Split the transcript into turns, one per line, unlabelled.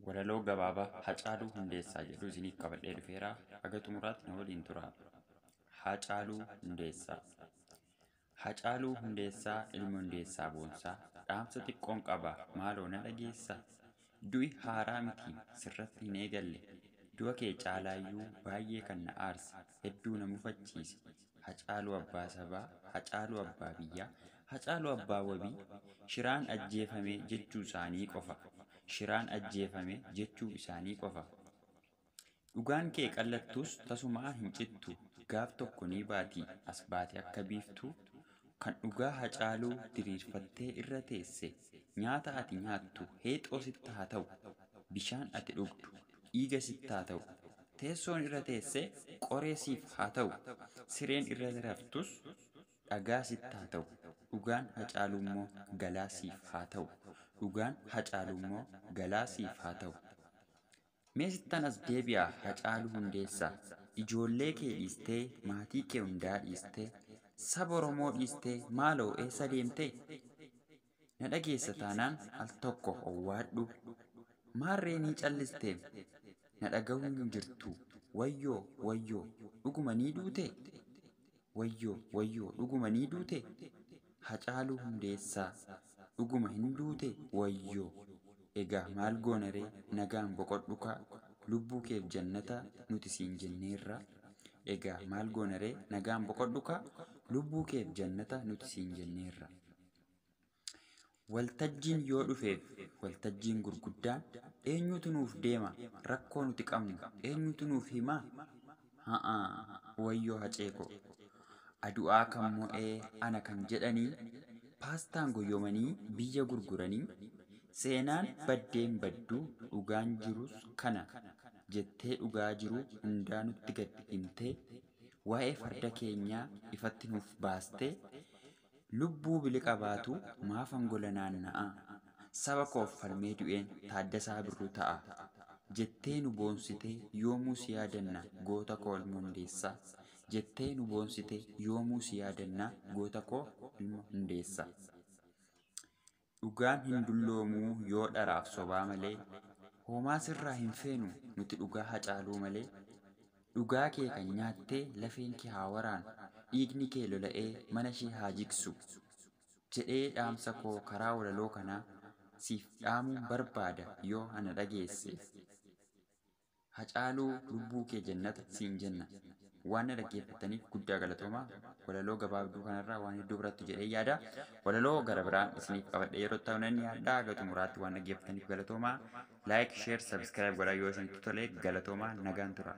Walaloo gabaabaa Hacaaluu Hundeessaa jedhu isiniif qabadhee dhufeera. Haga xumuraatti na waliin turaa. Hacaaluu Hundeessaa. Hacaaluu Hundeessaa ilma Hundeessaa Boonsaa dhaamsa xiqqoon qaba maaloo na dhageessaa. Du'i haaraa miti sirratti hin eegalle. Du'a kee caalaayyuu baay'ee kan na aarse hedduu na mufachiise. Hacaaluu abbaa sabaa, Hacaaluu abbaa biyyaa, Hacaaluu abbaa wabii shiraan ajjeefame jechuu isaanii qofa. Shiraan ajjeefame jechuu isaanii qofa. Dhugaan kee qallattus tasumaa hin cittu. Gaaf tokko ni baati as baate akka biiftuu. Kan dhugaa Hacaaluu diriirfattee irra teesse nyaata ati nyaattu heexoo sitti haa ta'u. Bishaan ati dhugdu dhiiga sitti haa ta'u. Teessoon irra teesse qoree siif haa ta'u. Sireen irra raftus dhagaa sitti haa ta'u. Dhugaan Hacaaluu immoo galaa siif haa ta'u. Dhugaan Hacaaluu immoo galaa siif haa ta'u. Mee sittan as deebi'a Hacaaluu Hundeessaa. Ijoollee kee dhiistee, maatii kee hundaa dhiistee, saba Oromoo dhiistee maaloo eessa deemtee? Na dhageessa taanaan al tokko owwaadhu. Maarree ni callistee? Na dhaga'uu hin jirtu. Wayyoo wayyoo dhuguma ni duutee? Wayyoo wayyoo dhuguma ni duutee? Hacaaluu Hundeessaa dhuguma hin duutee? Wayyoo. Egaa maal goona ree nagaan boqodhu kaa lubbuu keef jannata nuti siin jenneerra. Egaa maal goona ree nagaan boqodhu kaa lubbuu keef jannata nuti siin jenneerra. Waltajjiin yoo dhufeef waltajjiin gurguddaan eenyutu nuuf deema rakkoo nuti qabnu eenyutu nuuf himaa? Ha'aa wayyoo Hacee koo. Adu'aa kan mo'ee ana kan jedhanii paastaan goyyomanii biyya gurguranii seenaan baddeen badduu dhugaan jirus kana jettee dhugaa jiru hundaa nutti gad himtee waa'ee farda keenyaa ifatti nuuf baastee lubbuu biliqa baatu maaf angola naanna'a saba koof falmee du'een Taaddasaa Birruu ta'a jettee nu boonsitee yoomuu si yaadanna goota koo ilma Hundeessaa jettee nu boonsitee yoomuu si yaadanna goota koo ilma Hundeessaa. Dhugaan hin dulloomuu yoo dharaaf sobaa malee homaa sirraa hin feenu nuti dhugaa Hacaaluu malee. Dhugaa kee kan nyaattee lafeen kee haa waraanu dhiigni kee lola'ee mana ishee haa jigsu jedhee dhaamsa koo karaa walaloo kanaa siif dhaamuun barbaada yoo ana dhageesse. Hacaaluu lubbuu kee jannata siin jenna. Waan na dhaggeeffattaniif guddaa galatoomaa. Walaloo gabaabduu kanarraa waan hedduu barattu jedhee yaada. Walaloo gara biraan isiniif qabadhee yeroo ta'u nan yaadda. Haga xumuraatti waan dhaggeeffattaniif galatoomaa. Like, share, subscribe godhaa yoo isinitti tole galatoomaa nagaan tura.